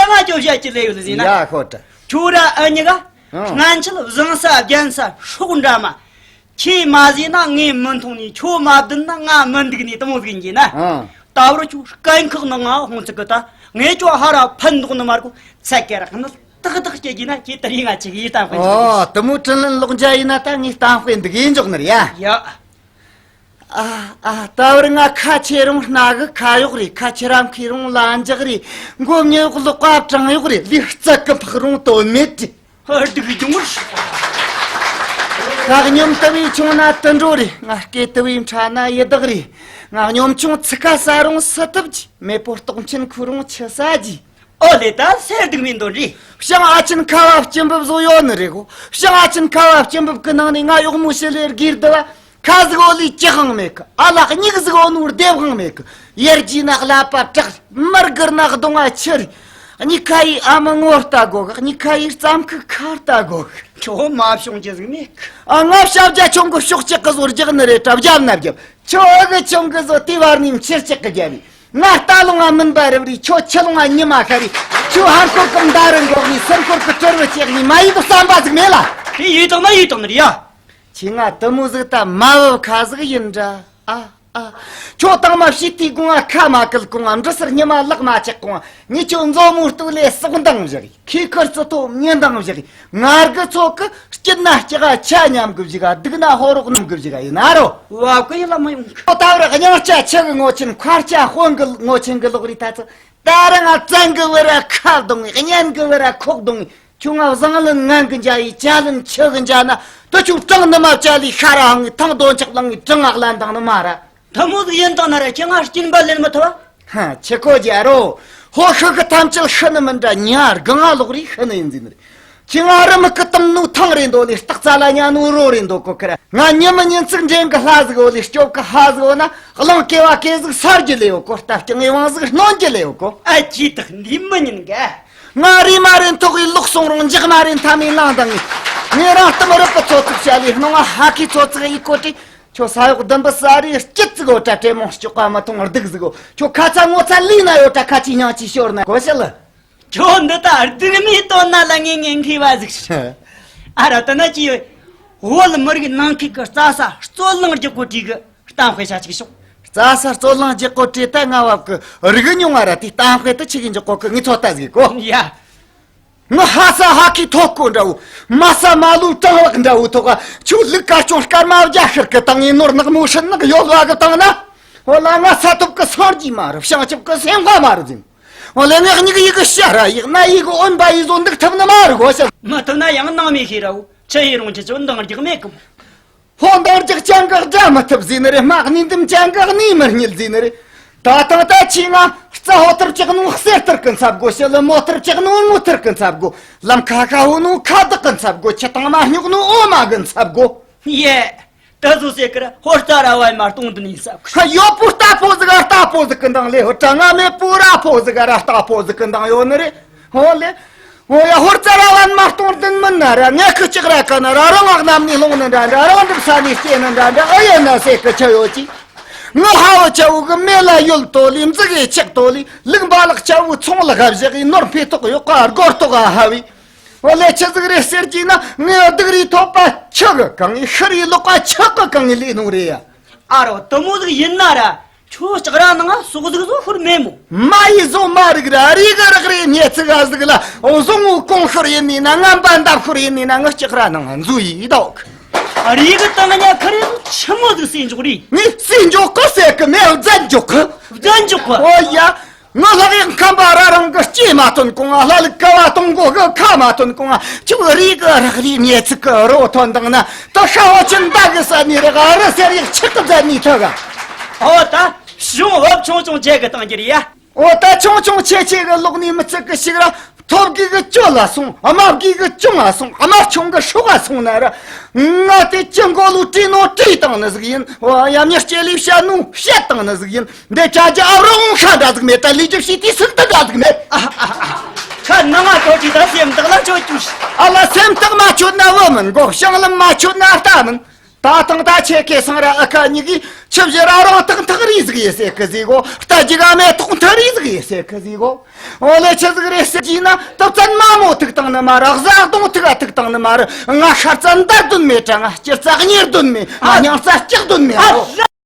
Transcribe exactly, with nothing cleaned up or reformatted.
ང་ཅོ་བཤད་ཀྱི་ལས་ཡོད་ཟེར་ན། ཡ་ཁོ་ད། ཁྱོད་ར་ཨ་མྱེས་ག་ཨང་། སྔན་ཆད་བཟང་ས་རྒྱན་ས་སྲོག་འདྲ་མ། ཁྱེད་མ་ཟིན་ན་ངས་མི་མཐོང་ནི། ཁྱོད་མ་བདུན་ན་ང་མི་འདུག་ནི། དེ་མོ་ཟིག་ཡིན་གྱི་ན། ཨང་། ད་བར་ཁྱོད་སྐད་ཁག་ནང་ང་ཧོང་ཚིག་གི་ད། ངས་ཁྱོད་ཧ་ར་ཕན་འདོགས་ནི་མ་གོ། ཚད་ཀ་ར་ནི་ཏག་ཏག་སྐྱེ་གྱི་ན། ཁྱེད་དེ་རིང་ང་ཅིག་ཡིད་དམ་དཔེ་འཇོག་གི། ཨོ། དེ་མོ་དྲིན་ལན་ལོག་འཇལ་ཡིན་ན་ད་ངས་དམ་དཔེ་འདུག་ཡིན་འཇོག་ནི་རེད་ཡ། ཡ། ཨ་ཨ། ད་བར་ང་ཁ་ཆེ་རུང་སྣ་གི་ཁ་གཡོག་རེད། ཁ་ཆེ་ར་མཁས་རུང་ལ་འཇག་རེད། མགོ་མྱི་གཡོག་ལག་པ་བྲང་གཡོག་རེད། ལུས་རྩལ་གི་འཕགས་རུང་དོན་མེད་རེད། ཧ། སྡུག་གྱོང་ངར། ང་སྙོམ་དུ་བའི་ཆུང་ན་དུད་འགྲོ་རེད། ང་སྐེ་དུ་བའི་ཕྲ་ན་ཡི་དྭགས་རེད། ང་སྙོམ་ཆུང་ཚིག་ཁ་ཟ་རུང་སི་ཐུབ་ཀྱི། མེད་པོ་ལྟོགས་ཆེན་ཁུ་རུང་ཆུ་ཟ་གྱི། ཨོ་ལེ། ད་སེ་སྡུག་མིན་དོན་རེད། ཤིང་ཨ་ཆེན་ཁ་བ་སྐྱིན་འབུབ་བཟོ་ཡོད་ནི་རེད་གོ། ཤིང་ཨ་ཆེན་ཁ་བ་སྐྱིན་འབུབ་གི་ནང་ནས་ང་གཡོག་མོ་ཞི་ལེར་སྒེར་དུ་བ། ཁ་ཟིག་འོ་ལི་ཅི་ཧང་མེད་གི། ཨ་ལགས་མྱིག་ཟིག་འོ་ནོར་སྡེབ་ཧང་མེད་གི། ཡར་རྒྱས་ན་ཀླད་པ་དྲག། མར་སྒུར་ན་གདོང་ང་ཆུ་རེད། གཉིས་ཁ་ཡི་ཨ་མ་ངོ་ལྟ་དགོ་གི། གཉིས་ཁ་ཡི་རྩམ་ཁུག་ཁ་ལྟ་དགོ་གི། ཁྱོད་མ་བྱུང་རྒྱུ་ཟིག་མེད་གི། ཨ། ང་ཞབས་རྒྱ་ཆུང་གི་ཕྱོགས་གཅིག་གི་བཟོ་རྒྱག་ནི་རེད། གྲབས་རྒྱབ་ན་རྒྱབ། ཁྱོད་ཨ་གི་ཆུང་གི་བཟོ་དེ་བར་ནས་མཆེར་གཅིག་གི་རྒྱབ་ནི། ང་རྟ་ལུང་ང་མུན་པ་རིབ་རི། ཁྱོད་ཆུ་ལུང་ང་ཉི་མ་ཤར་རི། ཁྱོད་ཧར་སྐོར་གི་མདའ་རུ་འགོག་ནི། ཚུར་སྐོར་གི་གྲུར་བུ་བཅད་ནི། མ་ཡི་གི་བསམ་པ་ཟིག་མེད་ལ། དེ་ཡོད་དང་མ་ཡོད་དང་ནི་རེད་ཡ། ཁྱེད་ང་དུ་མོ་ཟིག་ད་མ་བབ་ཁ་ཟིག་ཡིན་འདྲ། ཨ་ཨ། ཁྱོད་དང་མ་བྱིས་དུས་གོང་ང་ཁ་མ་བཀལ་གོང་ང་། འབྲི་སར་ཉི་མ་ལག་མ་ཆག་གོང་ང་། ངས་ཁྱོད་མཛོ་མོ་སྟོད་ལས་ཟོག་འདང་བཞག་གི། ཁྱེད་ཁུར་ཙི་ཐོ་མྱི་འདང་བཞག་གི། ང་གི་ཚོད་གི། སྐྱིད་ན་སྐྱག་ཆ་མཉམ་གི་བཞག་ག་སྡུག་ན་ཕོ་རོག་མཉམ་གི་བཞག་ག་ཡིན་ན་རོ། བ་ཀུ་ཡི་ལ་མ་ཡོང་གི། ཁྱོད་ད་བར་སྙིང་རྩ་ཆུ་གི་ངོ་ཆེན། མཁར་ཆ་དཔོན་གི་ངོ་ཆེན་གི་ལོག་རི་ད་ཚོད། ད་ར་ང་བཙན་གི་བུ་ར་ཁ་གདོང་ངི། གཉན་གི་བུ་ར་ཁོག་གདོང་ངི། ཁྱོད་ང་བཟང་ལན་ངན་གི་འཇའ་ཡི། ཅ་ལན་ཆུ་གི་འཇའ་ན། དུ་ཆུ་གྲང་ནི་མ་བཅའ་ལི་ཤ་ར་ཧང་ངི། ཐང་རྡོ་འཆག་ལང་ངི། གྲང་ངག་ལན་དང་ནི་མ་ར། དེ་མོ་ཟིག་ཡིན་དང་ན་ར་ཁྱེད་ང་སྐྱིན་པ་ལེན་མི་ཐུབ་བ། ཧ། ཆི་གོ་རྒྱ་རོ། ཧོ་ཤི་གི་ཐམས་ཅད་ཤི་ནི་མིན་འདྲ། ཉ་སྒང་ང་ལོག་རི་ཤི་ནི་ཡིན་ཟིན་རེད། ཁྱེད་ང་རི་མི་གི་གཏམ་ནུ་ཐང་རེད་འདོ་ལི། སྟག་རྩ་ལ་ཉ་ནུ་རོ་རེད་འདོ་གོ་ཁི་ར། ང་ཉི་མི་ཉིན་ཚིག་འདྲེན་གི་ལྷ་ཟིག་འོ་ལི། སྐྱོབ་གི་ལྷ་ཟིག་འོ་ན། གླང་ཀེ་བ་ཀེ་ཟིག་སར་གྱི་ལེའོ་གོ། རྟ་རྐྱང་ངེ་བང་ཟིག་སྣོན་གྱི་ལེའོ་གོ། ཨ་ཅི་དག་འདི་མི་ཉན་ག། ང་རི་མ་རེ་ཐོག་གི་ལོག་སོང་རུང་། འཇག་མ་རེ་མཐའ་མའི་ལང་དང་ངི། ངས་རང་གཏམ་རི་པི་ཚོ་ཚིག་བྱ་ལི། སྣང་བ་ཧ་ཁི་ཚོ་ཚིག་ཡི་གོ་ཏི། ཁྱོད་ས་འོག་ལྡུམ་བུ་ས་རི་སྐྱིད་ཟིག་འོ་ཏྲ། དྲེ་མོང་སྐྱོག་པ་མི་མཐོང་སྡུག་ཟིག་འོ། ཁྱོད་ཁ་ཚ་ངོ་ཚ་ལུས་ན་ཡོད་ཏྲ། ཁ་ཆེ་སྙིང་ཆེ་ཤོར་ན་གོ་ཤེས་ལ། ཁྱོད་འདི་ལྟ་སྡུག་མིའི་དོན་ན་ལ་ངེས་ངེས་མཁས་པ་ཟིག། ཨ་ར་དེ་ན་ཅི་ཡོད། བོད་མི་རིགས་ནང་ཁུལ་གྱི་རྩྭ་ས་རྩོད་གླེང་རྒྱག་གོ་དུས་གི་གཏམ་དཔེ་ཆ་གཅིག་ཤོག། རྩྭ་ས་རྩོད་གླེང་རྒྱག་གོ་དུས་ད་ང་བབ་གི་རིག་མྱོང་ང་ར་དེ་གཏམ་དཔེ་དེ་ཆི་གི་འཇོག་གོ་གི། ངི་ཚོ་ལྟ་ཟིག་གོ། ཡ། ང་ཧ་ས་ཧ་ཁི་ཐོ་ཀོ་འདྲ་བོ། མ་ས་མ་ལུ་གྲང་བག་འདྲ་བོ་ཐོག་ག། ཁྱོད་ལུག་དཀར་ཆུང་དཀར་མ་བརྒྱ་ཤར་གི་བཏང་ངི། ནོར་ནག་མོ་ཧྲིན་ནག་ཡོལ་བ་གི་བཏང་ན། འོ་ལ་ང་ས་ཐོབ་གི་སངས་རྒྱས་མ་རུ། བྱང་ཆུབ་གི་སེམས་དཔའ་མ་རུ་ཟིན། འོ་ལེ་ངག་ཉིག་ཡི་གི་ཤ་ར་ཡིག་ན་ཡི་གི་འོན་པ་ཡི་བཟོ་འདུག་ཐུབ་ནི་མ་རུ་གོ་ཤ། མ་ཐུབ་ན་ཡང་ནང་མི་ཤེས་ར་བོ། ཆི་ཡི་རུང་ཆི་ཆོ་འདང་རྒྱག་མེད་གི་མོ། ཧོ་འདང་རྒྱག་ཅན་གི་དགྲ་མི་ཐུབ་ཟིན་ནི་རེད། དམག་ནི་འདུམ་ཅན་གི་གནས་མི་རྙེད་ཟིན་ནི་རེད། ད་ཐང་ད་ཆི་ང་རྩྭ་ཧོ་ཐུར་ཅག་ནོ་གསེར་ཐུར་གི་འཚབ་དགོ། ཤི་ལི་མོ་ཐུར་ཅག་ནོ་ངོ་ཐུར་གི་འཚབ་དགོ། ལམ་ཁ་ཁ་ཧོ་ནོ་ཁ་བདག་གི་འཚབ་དགོ། ཆུ་དང་མ་སྙོག་ནོ་འོ་མ་གི་འཚབ་དགོ། ཡེ། ད་བཟོ་ཟེར་གི་ར་ཧོར་རྩྭ་ར་བ་མ་སྟོང་དུ་ནི་ས། ཧ་ཡོད་པོ་རྟ་ཕོ་ཟིག་ག་རྟ་ཕོ་ཟིག་གི་འདང་ལེ། ཧོ་ད་ང་མེད་པོ་ར་ཕོ་ཟིག་ག་ར་རྟ་ཕོ་ཟིག་གི་འདང་ཡོད་ནི་རེད། ཧོ་ལེ། ཧོ་ཡ་ཧོར་རྩྭ་ར་བ་མ་སྟོང་དུ་མིན་ན་ར། ངས་ཁི་ཅག་ར་ག་ན་ར་རང་ངག་གནམ་ནས་ལྷུང་ནི་འདྲ་འདྲ། རང་འགྲིབ་ས་ནས་སྐྱེས་ནི་འདྲ་འདྲ། ཨེ་ཡེ་ན་ཟེར་གི་ཆི་ཡོད་ཅི། ངི་ཧ་བ་ཆ་བུ་གི་མེ་ལ་ཡོལ་ཏོ་ལི། མཛུ་གི་ཆག་ཏོ་ལི། ལུག་འབའ་ལག་ཆ་བུ་ཚོང་ལ་ག་བཞག་གི། ནོར་འཕེལ་ཐོག་ཡོག་ག་སྒོར་ཐོག་ག་ཧ་བི། འོ་ལེ་ཆི་ཟིག་རེད་ཟེར་གྱིས་ན། ངའི་སྡུག་རུས་ཐོབ་པ་ཆུ་གི་གང་ངི། ཤི་རུས་ལོག་པ་ཆུ་གི་གང་ངི་ལས་ནོ་རེད་ཡ། ཨ་རོ་དེ་མོ་ཟིག་ཡིན་ན་ར། ཁྱོད་ལྕགས་ར་ནང་ང་ཟོག་ཟིག་བཟོ་ཤོར་མེད་མོ། མ་ཡི་བཟོ་མ་རིག་ར། རིག་གི་རག་རེ་ཉེ་ཚིག་ག་ཟིག་ལ། འོ་བཟོ་ངོ་གོང་ཤོར་ཡིན་ནི་ན། ངན་པ་འདབ་ཤོར་ཡིན་ནི་ན། ངི་ལྕགས་ར་ནང་ང་འཛུལ་ཡི་འདུག། རིག་གི་དང་ཉ་ཁ་རེ་ཆི་མོ་ཟིག་སྲིད་འཇོག་རེད། ངས་སྲིད་འཇོག་གི་ཟེར་གི་མེད། བཙན་འཇོག་གི། བཙན་འཇོག་གི། ཨོ་ཡ། ང་ལྷག་ཡག་ཁམས་པ་ར་རང་གི་སྐྱེས་མ་ཐོན་གོང་ང་། ལྷ་ལུག་ཀ་བ་སྟོང་མགོ་གི་ཁ་མ་ཐོན་གོང་ང་། ཁྱོད་རིག་གི་རག་རེ་ཉེ་ཚིག་གི་རོ་ཐོན་དང་ན། ད་ཤ་བ་ཅན་ད་གི་ས་ནི་རག་རི་སེར་ཡག་ཆི་གི་ཟ་ནི་ཐུ་ག། ཨོ་ད་གཞུང་བབ་ཆུང་ཆུང་བྱེད་གི་བཏང་རྒྱུ་རེད་ཡ། ཨོ་ད་ཆུང་ཆུང་ཆེ་ཆེ་གི་ལོག་ནི་མི་ཚིག་གི་ཞིག་ར། ཐོབ་གི་གི་ཅོ་ལ་སོང་། དམའ་གི་གི་ཅུང་ང་སོང་། དམར་ཆུང་གི་ཧྲོག་ག་སོང་ན་ར། ང་དེ་ཅི་མགོ་ལུ་བྲིས་ནོ་བྲིས་བཏང་ནི་ཟིག་ཡིན། ཨོ་ཡ། མྱི་སྐྱེ་ལུས་བཤད་ནོ་བཤད་བཏང་ནི་ཟིག་ཡིན། འདི་བྱ་རྒྱུ་ཨ་རོང་ཤ་འདྲ་ཟིག་མེད། ད་ལས་རྒྱུ་བྱས་དུས་སུག་ཏུ་འདྲ་ཟིག་མེད། ཨ་ཨ་ཨ། ཁ་ནང་ང་ཐོ་ཅི་ད་སེམས་ཐག་ལ་ཆོད་རྒྱུ། ཨ་ལ་སེམས་ཐག་མ་ཆོད་ན་བུ་མིན་གོ། བྱང་ལམ་མ་ཆོད་ན་རྟ་མིན། ད་ཐེངས་ད་ཁྱེད་ཀེ་སང་ར་ཨ་ཁ་གཉིས་ཀྱིས་ཆུ་བཞི་ར་རང་ཐག་ཐག་རིས་ཟིག་ཡེ་ཟེར་གི་ཟིག་གོ། རྟ་རྒྱུག་ག་མེ་ཐོག་མཐའ་རིས་ཟིག་ཡེ་ཟེར་གི་ཟིག་གོ། འོ་ལེ་ཆི་ཟིག་རེད་ཟེར་གྱིས་ན། ད་བཙན་མ་མོ་ཐུག་བཏང་ནི་མ་རེད། གཟའ་གདོང་ཐུག་ཨ་ཐུག་བཏང་ནི་མ་རེད། ང་ཤར་རྩ་འདར་དོན་མེད་དྲ། ང་སྐྱིད་རྩ་གཉེར་དོན་མེད། ང་ཨ། སྙིང་རྩ་སྐྱག་དོན་མེད། ཨ། ཨོ།